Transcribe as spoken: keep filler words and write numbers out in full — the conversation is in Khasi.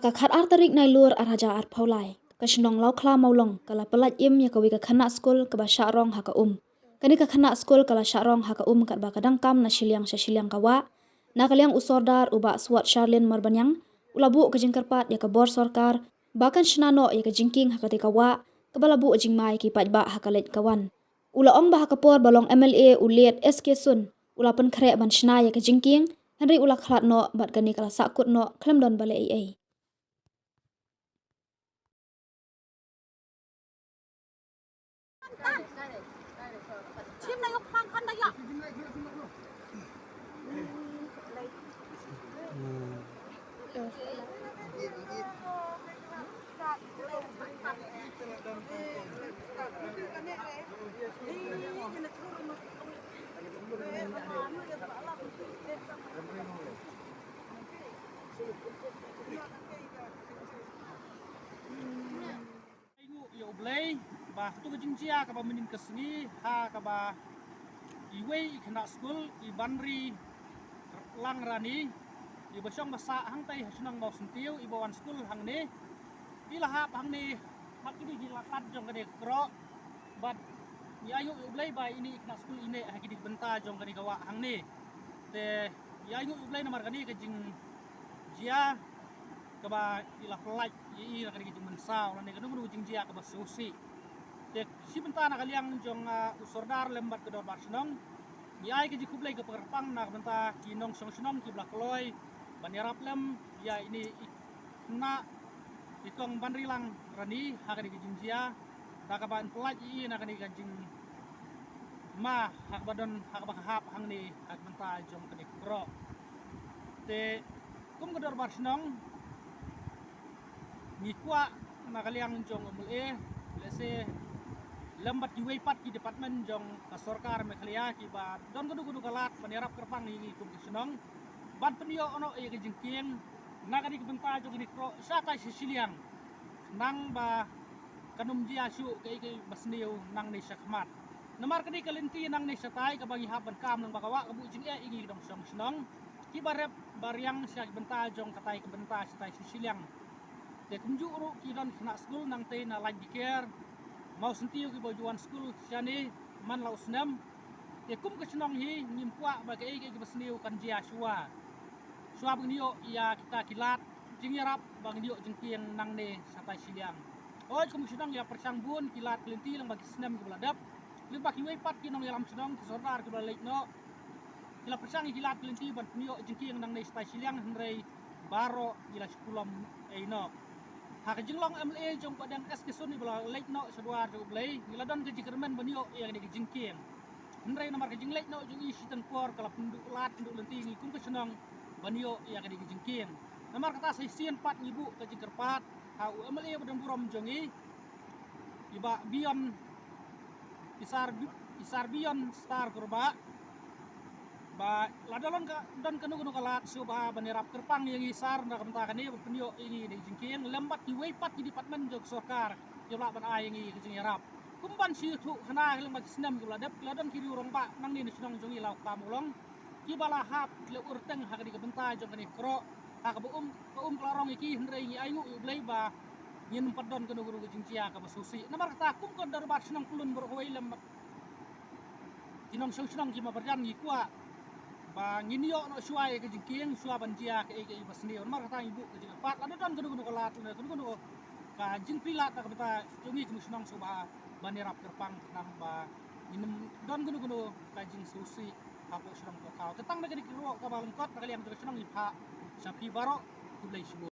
Ka khat ar tarik Nailur ar hajar arphew lai, ka shnong Lawkhla Mawlong ka la pyllait im ïa kawei ka khynnah skul kaba shah rong ha ka um. Kane ka khynnah skul ka la shah rong ha ka um katba ka dang kam na shiliang sha shiliang ka wah. Na ka liang u Sordar u Bah Swat Sharlin Marbaniang u la buh ka jingkyrpad ïa ka bor sorkar ba kan shna noh ïa ka jingkieng ha katei ka wah kaba la buh jingma ïa ki paidbah ha ka leit ka wan. U la ong ba ha ka por ba long M L A u Late S K Sun u la pynkhreh ban shna ïa ka jingkieng, hynrei u la khlad noh bad kane ka la sahkut noh khlem don ba leh ei ei. Ainguh ïa U Blei ba kato ka jingjia kaba mynnin ka sngi ha kaba iwei i khynnah skul i Banri Langrani iba shong ba sah hangtai ha shnong Mawsyntiew iba wan skul hangne, i la hap hangne ha kine ki lad jong kane ka kro. Bad ngi ainguh ïa U Blei ba ine i khynnah skul i neh ha kine ki bynta jong kane ka wah hangne. Te ngi ainguh ïa U Blei namar kane ka jingjia kaba i la pyllait ïa i na kane ka jingmynsaw lane kano kano ka jingjia kaba sngewsih. Te shi bynta na ka liang jong, ah, u Sordar lem bad ka dorbar shnong, ngi ai ka jingkhublei ka pyrpang na ka bynta ki nongshong shnong kiba la kloi ban ïarap lem ïa ine i khynnah i kong Banri Langrani ha kane ka jingjia da kaba yn pyllait ïa i na kane ka jingma ha kaba don ha kaba ka hap hangne ha ka bynta jong kane ka kro. Te kum ka dorbar shnong ngi kwah na ka liang jong u M L A, lehse lem bad kiwei pat ki department jong ka sorkar Meghalaya kiba don kano kano ka lad ban ïarap kyrpang ïa ngi kum ka shnong ban pynïoh noh ïa ka jingkieng na kane ka bynta jong kane ka kro shatai shi shiliang, khnang ba kan ym jia shuh kaei kaei ba sniew nangne shakhmat. Namar kane ka lynti nangne shatai kaba ngi hap ban kam lang ba ka wah ka buh jingeh ïa ngi ki nongshong shnong kiba rep ba riang sha ki bynta jong katai ka bynta shatai shi shiliang. Te kumjuh ruh ki don khynnah skul nangtei na Laitkdiker, Mawsyntiew kiba ju wan skul shane man la u snem. Te kum ka shnong hi ngim kwah ba kaei kaei kaba sniew kan jia shuwa. Shuwa ba ngin ïoh ïa kita ki lad jingïarap ba ngin ïoh jingkieng nangne shatai shiliang. Hooid, kum ka shnong ngi la pyrshang bun ki lad ki lynti lyngba ki snem kiba la dep. Lyngba kiwei pat ki nongïalam shnong, ki sordar kiba la leit noh, ki la pyrshang ïa ki lad ki lynti ban pynïoh jingkieng nangne shatai shiliang, hynrei baroh ngi la shu pulom ei noh. Ha ka jinglong M L A jong Bah Deng S K Sun iba la leit noh sha dwar jong U Blei, ngi la don ka jingkyrmen ban ïoh ïa kane ka jingkieng. Hynrei namar ka jingleit noh jong i shiteng por ka la pynduh lad pynduh lynti ïa ngi kum ka shnong ban ïoh ïa kane ka jingkieng. Namar kata sa shisien pat ngi buh ka jingkyrpad ha u M L A ba don burom jong i, i Bah Bion, i Sar Bi-, i Sar Bion Star Kurbah, ba lada long ka, don kano kano ka lad shuh ba ban ïarap kyrpang ïa ngi sar na ka bynta kane ban pynïoh ïa ngi ïa ka jingkieng lem bad kiwei pat ki department jong ka sorkar kiba lah ban ai ïa ngi ka jingïarap. Kum ban shu ïathuh khana lyngba ki snem kiba la dep, ki la don ki riew rangbah nangne na shnong jong ngi Lawkhla Mawlong kiba la hap, ki la ur teng ha kane ka bynta jong kane ka kro, ha kaba um, ka um ka la rong ïa ki, hynrei ngi ainguh ïa U Blei ba ngin ym pat don kano kano ka jingjia kaba sngewsih. Namar kata kum ka dorbar shnong Pyllun baroh kawei lem bad ki nongshong shnong ki marjan ngi kwah ba ngin ïoh noh shuwa ïa ka jingkieng shuwa ban jia kaei kaei ba sniew. Namar kata ngi buh ka jingkyrpad lada don kano kano ka lad, kano kano ka jingplie lad na ka bynta jong ngi kum ka shnong shuwa ban ïarap kyrpang khnang ba ngin ym don kano kano ka jingsngewsih hapoh shnong hapoh thaw. Te tang da kane ka kyrwoh kaba lyngkot na ka liang jong ka shnong ngi phah sha phi baroh. Khublei shibun.